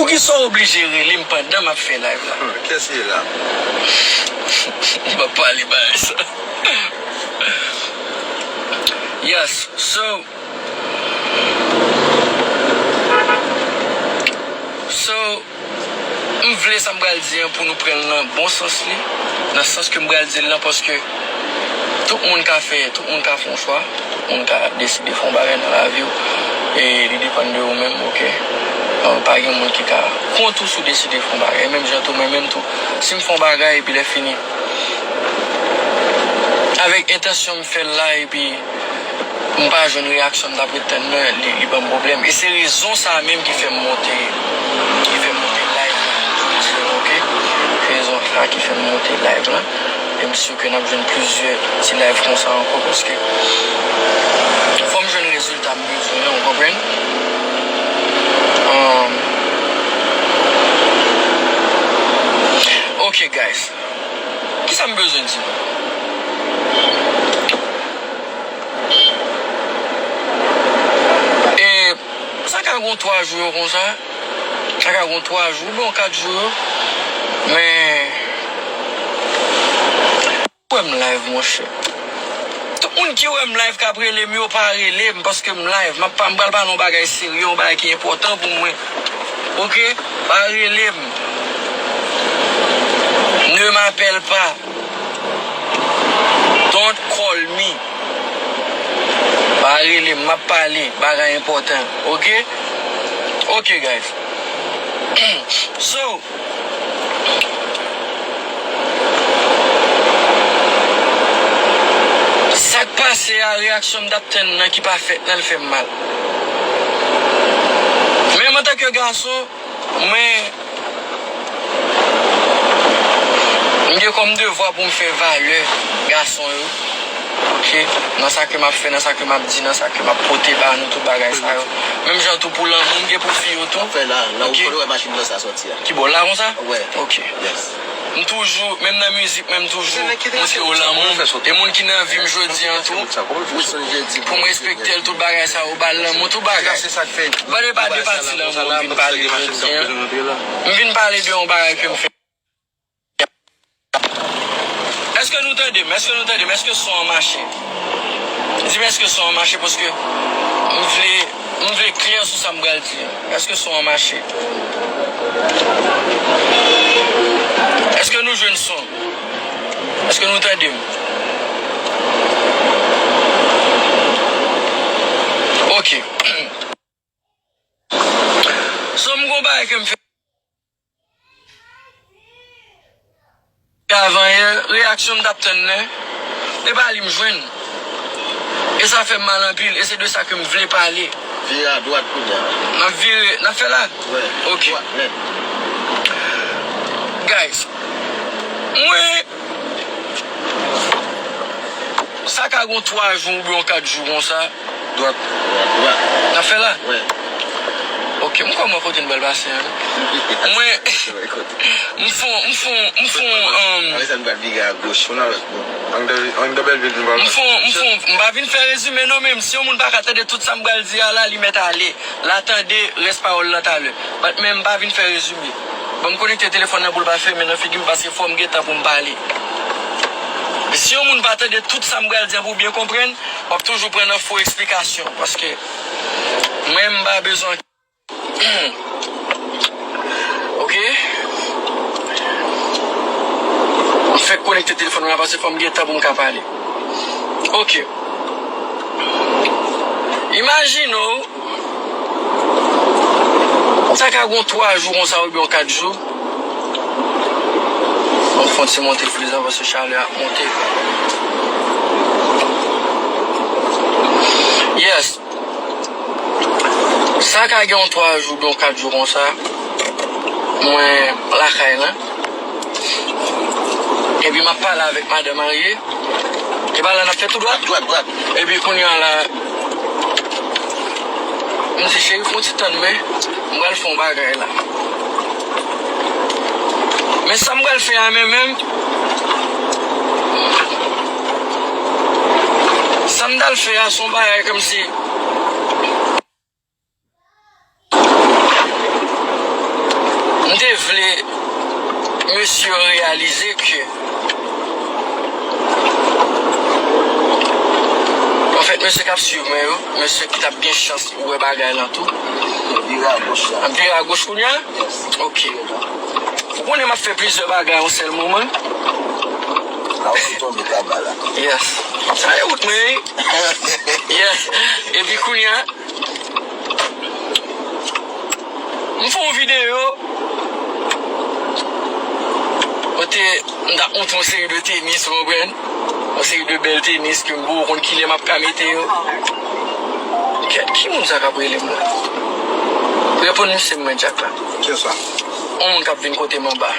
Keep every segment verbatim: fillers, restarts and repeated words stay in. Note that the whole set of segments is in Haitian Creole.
Poukisa w oblije rele m pandan m ap fè live la? Kiyès ki la? M ap pale bagay sa. Yes, so, so, m vle sa m pral di an pou nou pran l nan bon sans li, nan sans ke m pral di l lan, paske tout moun ka fè, tout moun ka fè yon chwa, tout moun ka deside fè yon bagay nan lavi w, e li depann de ou menm, oke? Euh, pa gen moun ki ka kont ou si w deside fè yon bagay, menm jan tou, mwen menm tou, si m fè yon bagay epi lè fini, avèk entansyon m fè l la, epi m pa jwenn reyaksyon m t ap ret tann nan, li, li ban m pwoblèm. E se rezon sa a menm ki fè m monte, ki fè m monte live la jodi a, oke? Se rezon sa a ki fè m monte live la. E m si ke n ap jwenn plizyè ti live konsa ankò, paske fò m jwenn rezilta m bezwen an, w konprann? Um, ok, guys. Kisa m bezwen di nou? E sa ka gon twa jou yo konsa. Sa ka gon twa jou, oubyen kat jou yo. Men, wè m live, monchè. Tout moun ki wè m live k ap rele m yo, pa rele m, paske m live. M ap pa, m pral pale yon bagay serye, yon bagay ki enpòtan pou mwen. Oke? Pa rele m. Ne m'appelle pas. Don't call me. Pa rele m, m ap pale bagay enpòtan. Oke? Oke, guys. So, sa k pase a, reyaksyon m t ap tann nan ki pa fèt nan, l fè m mal. Menm antanke gason, mwen, m gen kòm devwa pou m fè valè gason yo. Oke? Nan sa ke m ap fè, nan sa ke m ap di, nan sa ke m ap pote ba nou, tout bagay sa yo. Menm jan tou pou lanmou m gen pou fi yo tou. Fè la, la ou konnen wè machin nan sa sòti a. Ki bò la konsa? Wè. Oke. Yes. M toujou, menm nan mizik, menm toujou montre yo lanmou. E moun ki nan vi m jodi an tou, pou m respekte l, tout bagay sa yo, ba l lanmou, tout bagay. Ba de, ba de pati lanmou m vin pale jodi an. M vin pale de yon bagay ke m fè. Èske nou tande m? Èske nou tande m? Èske son an mache? Di m èske son an mache, paske m vle, m vle klè sou sa m pral di an. Èske son an mache? Èske nou jwenn son? Èske nou tande m? Oke. So, m gon bagay ke m fè. Avan yè, reyaksyon m t ap tann nan, e pa li m jwenn. E sa fè m mal anpil, e se de sa ke m vle pale. Vire adwat kounye a. N ap vire, n ap fè la? Wè. Ok. Dwat nèt. Guys, mwen, sa ka gon twa jou oubyen yon kat jou konsa. Dwat. Dwat. N ap fè la? Wi. Ok, m kòman kote n pral pase a, non? Mwen, m fon, m fon, m fon, um, apre sa, n pral vire agoch. Angle, angle Bèlvil, nou pral m fon, m fon, m pa vin fè rezime, non, men si yon moun pa ka tande tout sa m pral di a la, li mèt ale. L a tande rès pawòl lan talè. But men m pa vin fè rezime. Ban m konekte telefòn nan pou l pa fèmen nan figi m, paske fò m gen tan pou m pale. Si yon moun pa tande tout sa m pral di an pou w byen konprann, w ap toujou pran nan fo eksplikasyon, paske mwen, m pa bezwen. Ok? M fèk konekte telefòn mwen la, paske fò m gen tan pou m ka pale. Ok. Imajine w, sa ka gon twa jou konsa oubyen yon kat jou. Mwen fè yon ti monte friz la paske chalè ap monte. Yes. Sa ka gen yon twa jou oubyen yon kat jou konsa. Mwen lakay lan. Epi m ap pale avèk madanm Arye. Epi la n ap fè tou dwat. Dwat, dwat. Epi kounye a la, m di, cheri, fè yon ti tann mwen. M pral fè yon bagay la. Men sa m pral fè a menm, menm. Sa m pral fè a, se yon bagay kòmsi. vle mesye yo reyalize ke, anfèt, mesye k ap swiv mwen yo, mesye ki t ap gen chans pou wè bagay lan tou. Vire agoch la. Ap vire agoch kounye a? Yes. Ok. Ou konnen m ap fè plizyè bagay yon sèl moman. La ou sou tonbe kaba la. Yes. Sa e wout mwen, wi. Yes. Epi kounye a, m fè yon videyo kote m t ap montre yon seri de tenis, ou konprann? Yon seri de bèl tenis ke m poko konn kilè m ap ka mete yo. Kè, ki moun sa k ap rele m la? Reponn misye mwen, Jack la. Kiyès sa? Yon moun k ap vin kote m anba.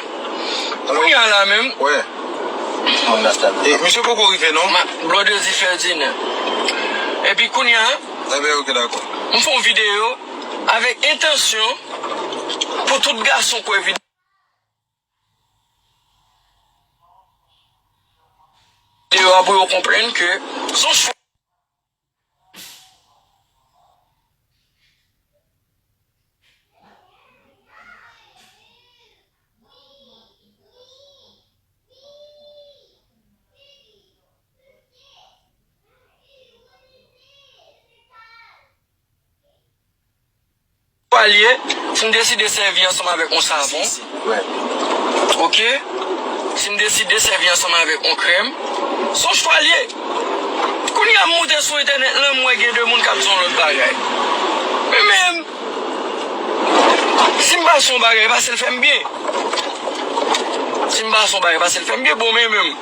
Kounye a la menm. Wè. E, misye poko rive non. Ma, Blondedy Ferdinand. Epi kounye a, enben, ok, dakò. M fè yon videyo avèk entansyon pou tout gason k wè videyo a pou yo konprann ke se yon chwa. Chwa l ye, si m deside sèvi ansanm avèk yon savon, ok, si m deside sèvi ansanm avèk yon krèm, se yon chwa l ye. Kounye a m moute sou entènèt lan, m wè gen de moun k ap di yon lòt bagay. Men menm, si m pase yon bagay, pase l fè m byen. Si m pase yon bagay, pase l fè m byen, bon, men menm,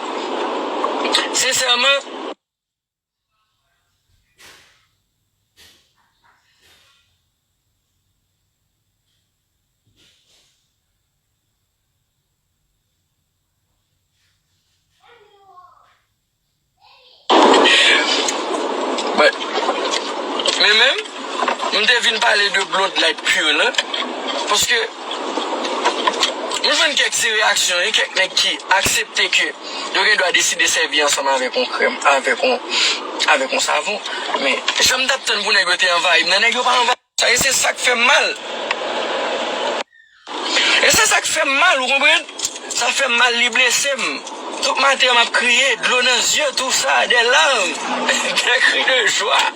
sensèman, But, men menm, m te vin pale de Bloodlight Pure lan, paske m jwenn kèk ti reyaksyon, e kèk nèg ki aksepte ke yo gen dwa deside sèvi ansanm avèk yon krèm, avèk yon, avèk yon savon. Men, jan m t ap tann pou nèg yo te anvayi m nan, nèg yo pa anvayi m. Sa, e se sa k fè m mal. E se sa k fè m mal, ou konprann? Sa fè m mal, li blese m. Tout maten an, m ap kriye, dlo nan zye, tou sa, des larmes, des cris de joie.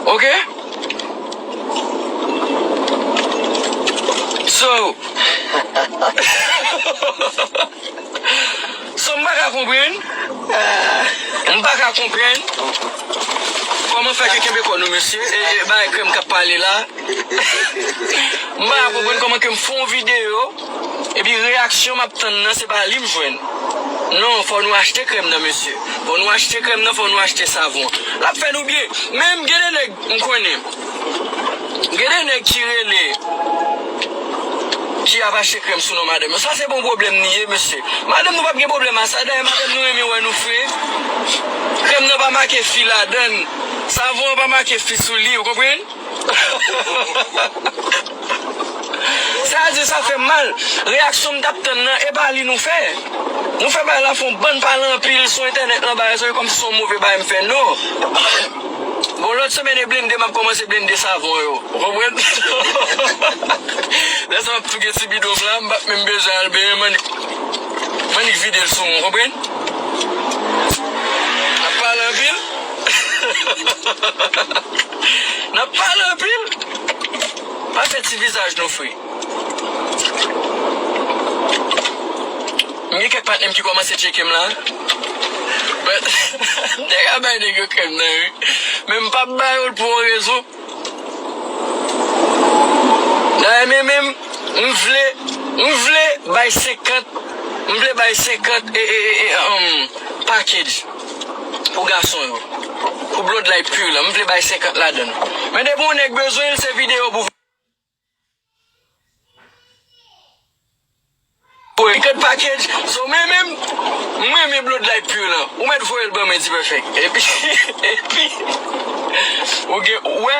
Ok? So, so, m pa ka konprann. M pa ka konprann kòman fè ke kenbe kò nou, mesye. E, e, bay krèm k ap pale la. M pa ka konprann kòman ke m fè yon videyo, epi reyaksyon m ap tann nan, se pa li m jwenn. Non, fò nou achte krèm nan, mesye. Fò nou achte krèm nan, fò nou achte savon. L ap fè nou byen. Menm gen de nèg m konnen. Gen de nèg ki rele, ki ap achte krèm sou non madanm yo. Sa se bon pwoblèm li ye, mesye. Madanm nou p ap gen pwoblèm a sa. Dayè, madanm nou renmen wè nou fre. Krèm nan pa make fi ladan l. Savon an pa make fi sou li, ou konprann? Sa di sa fè m mal. Reyaksyon m t ap tann nan, e pa li nou fè. Nou fè bagay la fè yon bann pale anpil sou entènèt lan, bagay sa yo kòmsi se yon move bagay m fè, non. Bon, lòt semèn e blende, m ap kòmanse blende savon yo. Ou konprann? Lè sa m ap touke ti bidon m la, m p ap menm bezwen al benyen, m annik, m annik vide l sou mwen, ou konprann? N ap pale anpil. N ap pale anpil. Pa fè ti vizaj nou, frè. M gen kèk patnè m ki kòmanse tcheke m la. But, m te ka bay nèg yo krèm nan, wi. Men m p ap ba yo l pou yon rezon. Dayè, men menm, m vle, m vle bay senkant, m vle bay senkant, e, e, e, e, um, package pou gason yo. Pou Bloodlight Pure lan, m vle bay senkant ladan l. Men depi yon nèg bezwen l, se videyo pou Senkant package, so men menm, m renmen Bloodlight Pure lan. Ou mèt voye l ban mwen, Ti Perfect. Epi, epi, ou gen, ou wè,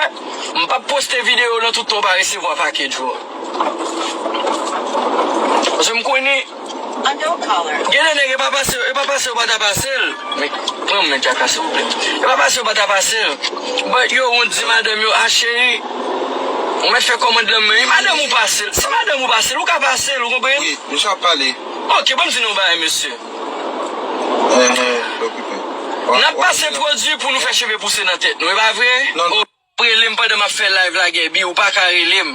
m p ap poste videyo lan tout tan w pa resevwa package ou an. Paske m konnen, gen de nèg, e pa pase, e pa pase yo pa ta pase l. Men, pran m men, Djaka, silvouplè. E pa pase yo pa ta pase l. But yo, ou di madanm yo, a cheri, Ou mèt fè kòmand lan men. E madanm ou pase l. Si madanm ou pase l, ou ka pase l, ou konprann? Wi, misye ap pale. Ok, ban m di nou yon bagay, mesye. Enhen, okipe. N ap pase pwodui pou nou fè cheve pouse nan tèt nou, e pa vre? Non, non. Ou ap rele m pandan m ap fè live la, Gaby. Ou pa ka rele m.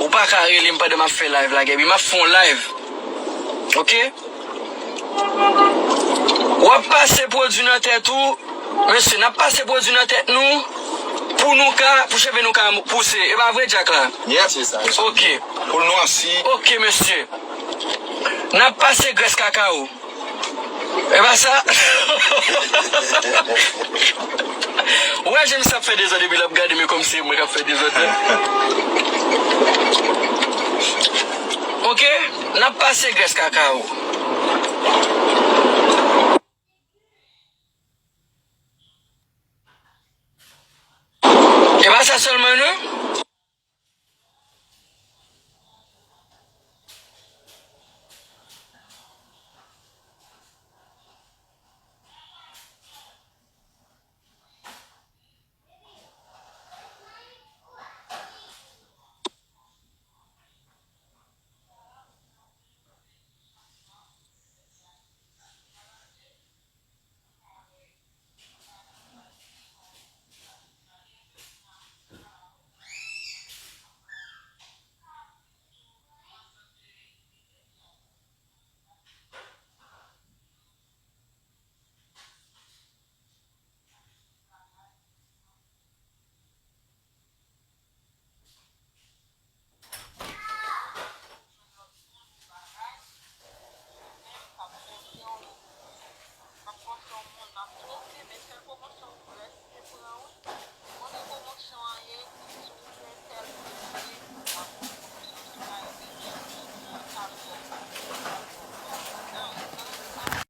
Ou pa ka rele m pandan m ap fè live la, Gaby. M ap fè yon live. Ok? W ap pase pwodui nan tèt ou. Mesye, n ap pase pwodui nan tèt nou pou nou ka, pou cheve nou ka pouse. E pa vre, Jack la? Yep, se sa. Ok. Pou l nwansi. Ok, mesye. N ap pase grès kakawo. E pa sa? Ou wè jan misye ap fè dezòd epi l ap gade m kòmsi se mwen k ap fè dezòd la. Ok? N ap pase grès kakawo.